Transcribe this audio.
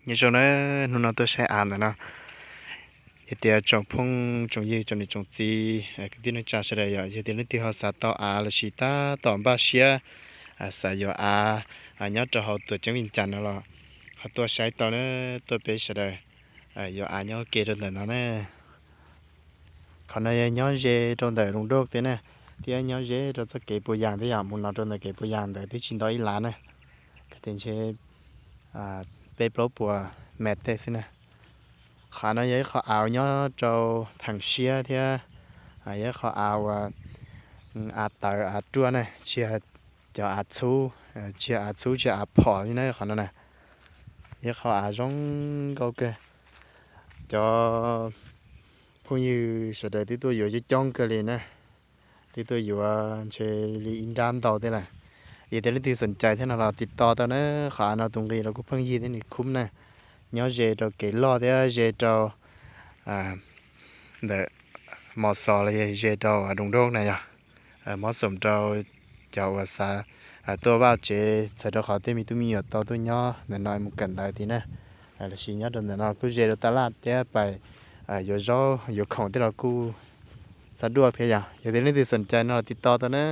Nyob zoo na, hnub no tuaj saib av ntawm no. Yog tias tsoom phooj tsoom ywg tsoom niam tsoom txiv kwv tij neej tsa sawv daws yom, yog tias leej twg ho xav tau av lossis tab tom npaj siab xav yuav av nyob rau hauv tuam ceeb Vias Cas no los ho tuaj saib tau na, tuaj peb sawv daws yuav av nyob ke rau ntawm no na. Qhov no yog nyob ze rau ntawm Roos Doj thiab na, thiab nyob ze rau txoj kev puas yas thiab yom, mus no rau ntawm kev puas yas ntawd twb tsis ntau ib lav na, kav tias ntshe peb plaub puas mev tej xwb na. Qhov no yog ib qho av nyob rau theem siab thiab yog ib qho av uas av tawv av ruaj na, tsis yog cov av txhub, tsis yog av txhub tsis yog av phom li na qhov no na. Yog ib qho av zoo nkauj kawg. Cov phooj ywg sawv daws twb tuaj yuav coob coob kawg li na, twb tuaj yuav ntshe li ib nrab ntau thiab lawm. Yog tias leej twg xom cai thiab no los tiv to tau na, qhov av no tus nqi los kuj pheej yig thiab nws khub na. Nyob ze rau kev loj thiab ze rau ntawm Mos Xos los yog ze rau Roos Doj na yog. Mob xoom rau cov uas xav tuaj vaj tsev txawm rau qhov tej me tub me nyuam tau tuaj nyob ntawm no mus kawm ntawv tid na, lossis nyob rau ntawm no kuj ze rau taj laj thiab pais yuav zaub yuav khoom tej los kuj xav duaj thiab yom. Yog tias leej twg xom cai no los tiv to tau na.